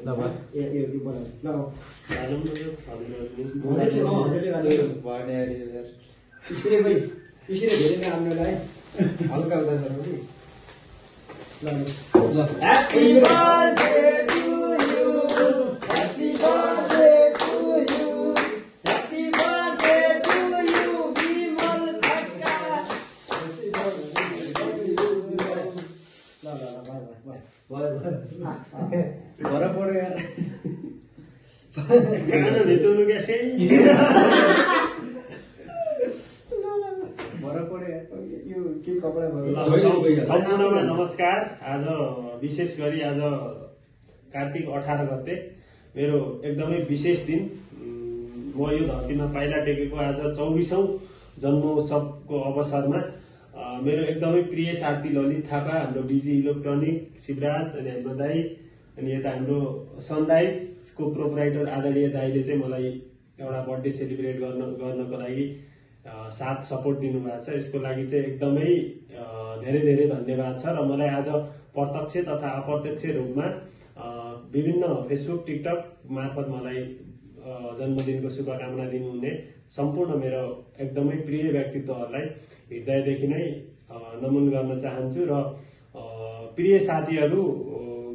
ल भयो यो बनाऊ ल स्प्रे खोइ स्प्रे धेरै नै आउनुलाई हल्का हुँदा छ कि ल happy birthday to you happy birthday to you happy birthday to you Bimal Khadka ल बाइ भर पऱ्यो यार गाना भित्रनु क्या सम्पूर्णमा नमस्कार। आज विशेष गरी आज कार्तिक 18 गते मेरो एकदमै विशेष दिन। म यो धरतीमा पाइला टेकेको आज 24औं जन्मोत्सवको अवसरमा मेरो एकदमै प्रिय साथी ललित थापा, हाम्रो बिजी इलेक्ट्रोनिक शिवराज अनि हाम्रो दाई अनि यता हाम्रो सनराइजको प्रोपराइटर आदरणीय दाईले चाहिँ मलाई एउटा बर्थडे सेलिब्रेट गर्नको लागि साथ सपोर्ट दिनुभएको छ। यसको लागि चाहिँ एकदमै धेरै धेरै धन्यवाद छ। र मलाई आज प्रत्यक्ष तथा अप्रत्यक्ष रूपमा विभिन्न फेसबुक टिकटक मार्फत मलाई जन्मदिनको शुभकामना दिनुहुने सम्पूर्ण मेरो एकदमै प्रिय व्यक्तित्वहरूलाई हृदयदेखि नै नमन गर्न चाहन्छु। र प्रिय साथीहरू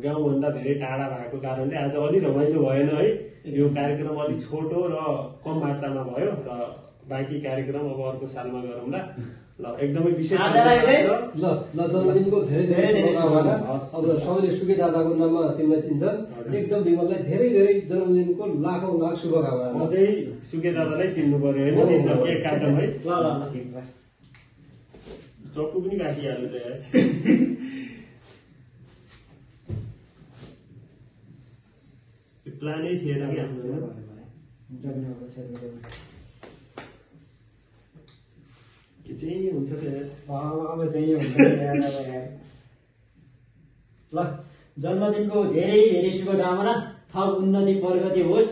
गाउँभन्दा धेरै टाढा भएको कारणले आज अलि रमाइलो भएन है। यो कार्यक्रम अलि छोटो र कम मात्रामा भयो र बाँकी कार्यक्रम अब अर्को सालमा गरौँला। ल एकदमै विशेष ल जन्मदिनको धेरै धेरै शुभकामना। अब सबैले सुके दादाको नाममा तिमीलाई चिन्छन्। एकदम विमललाई धेरै धेरै जन्मदिनको लाखौं लाख शुभकामना। म चाहिँ सुके दादालाई चिन्नु पर्यो होइन, केक काटौँ है। ल चक्कु पनि काटिहाल्नु त यार। प्लानै थिएन कि हाम्रो के चाहिँ हुन्छ त यार। अब चाहिँ यो हुन्छ यार। ल जन्मदिनको धेरै धेरै शुभकामना। थप उन्नति प्रगति होस्।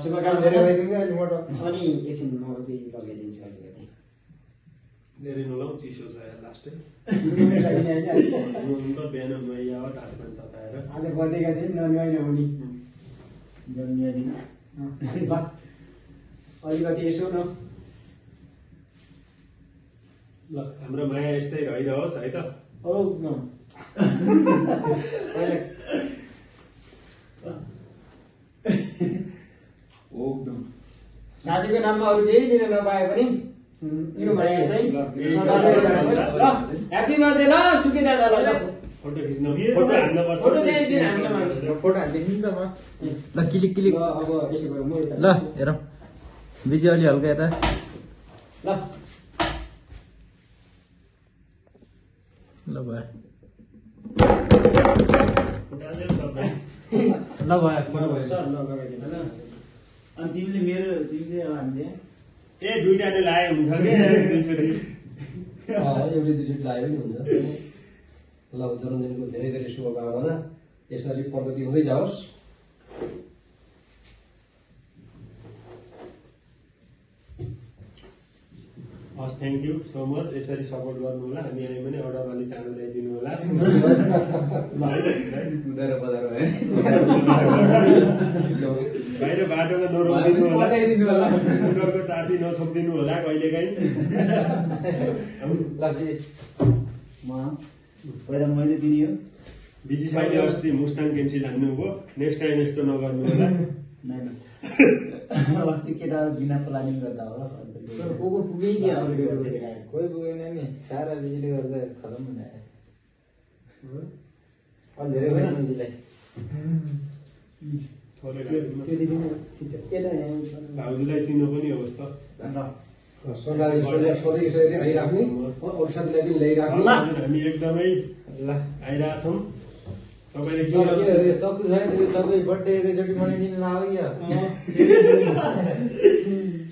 शुभकामना। अनि एकछिन म चाहिँ लगाइदिन्छु अलिकति। धेरै नलाउ चिसो छ यार लास्टै। बिहान नुहाइया ढाक्दैन तताएर। आज बर्थडेका दिन ननुहाइ नहुने जन्मदिन। ल अलिकति यसो न। ल हाम्रो माया यस्तै रहिरहोस् है त। साथीको नाममा अरू केही दिन नपाए पनि यो माया चाहिँ ह्याप्पी बर्थडे ल सुके दादालाई। फोटो खिच्न फोटो हान्न पर्छ। फोटो चाहिँ एकदिन हान्छ फोटो हालिदिनु त म। ल क्लिक क्लिक। अब यसो गरौँ म यता। ल हेरौँ बिजी अलि हल्का यता। ल ल भयो ल भयो फोटो भयो सर। ल लगाइदिनु ल। अनि तिमीले हामीले ए दुईटाले लाए हुन्छ कि दुईचोटि एउटै दुईचोटि लाग्यो पनि हुन्छ। ल जन्मदिनको धेरै धेरै शुभकामना। यसरी प्रगति हुँदै जाओस्। हस् थ्याङ्क यू सो मच। यसरी सपोर्ट गर्नु होला। हामी आयो भने अर्डर अलि चाँडो ल्याइदिनु होला। बाहिर बाटोमा नरोकिदिनु होला। स्कुटरको चाबी नछोपिदिनु होला कहिलेकाहीँ। पहिला मैले दिने हो। बिजी साथी अस्ति मुस्ताङ क्यान्सिल हान्नुभयो। नेक्स्ट टाइम यस्तो नगर्नु होला। अस्ति केटाहरू बिना प्लानिङ गर्दा होला। को पुगै नि कोही पुगेन नि। सारा बिजीले गर्दा खतम बनायो। अलि धेरै भयो बिजीलाई। भाउजूलाई चिन्नु पनि होस् त। सधैँ यसरी आइराख्ने अरू साथीलाई पनि ल्याइराख्नु। हामी एकदमै आइरहेछौँ। तपाईँले के चक्कु छैन सबै बर्थडे एकैचोटि मनाइदिनु लाग्यो क्या।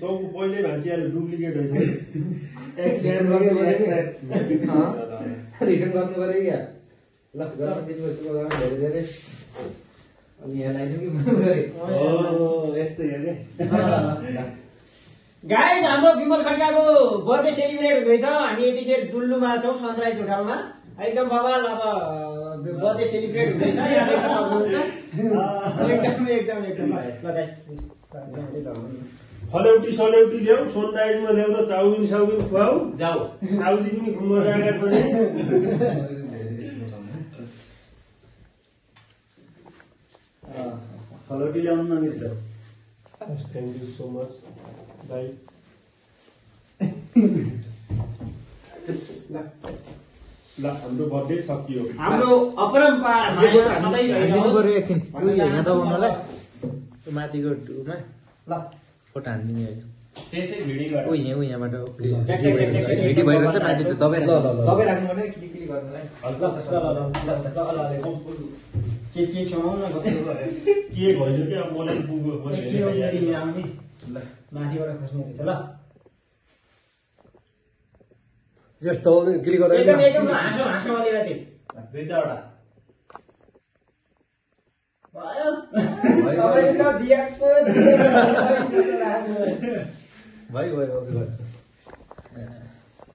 चौको पहिल्यै भाँचिहाल्यो डुप्लिकेट रहेछ। रिटर्न गर्नु पऱ्यो क्या। ल जन्मदिनको शुभकामना धेरै धेरै। अनि यहाँ लगाइदिनु यस्तै हो क्या। गाइज हाम्रो विमल खड्काको बर्थडे सेलिब्रेट हुँदैछ। हामी यतिखेर दुल्लुमा छौँ सनराइज होटलमा। एकदम बवाल। अब बर्थडे सेलिब्रेट हुँदैछ यहाँ देख्न सक्नुहुन्छ एकदम ल दाइ फलेउटी सलेउटी ल्याऊ सनराइजमा ल्याउ र चाउमिन साउमिन खुवाऊ जाऊ आउजी पनि मजा आएको छ फलौटी ल्याउनु न मित्र थ्याङ्क यू सो मच भाइ ल हाम्रो बर्थडे सकियो हाम्रो अपरम्पार माया सधैँ रहिरहोस्। यहाँ दबाउनलाई माथिको टुमा ल फोटो हानिदिने त्यसै भिडियोबाट यहाँबाट भिडियो भइरहन्छ माथि त दबाई दबाई राख्नु पर्ने क्लिक गर्नुलाई के छाउँ न कस्तो के भयो कि अब मलाई पुग्यो माथिबाट खस्ने रहेछ ल जस्तो क्लिक गर्दा एकदम हाँसो वाली राति दुई चारवटा भयो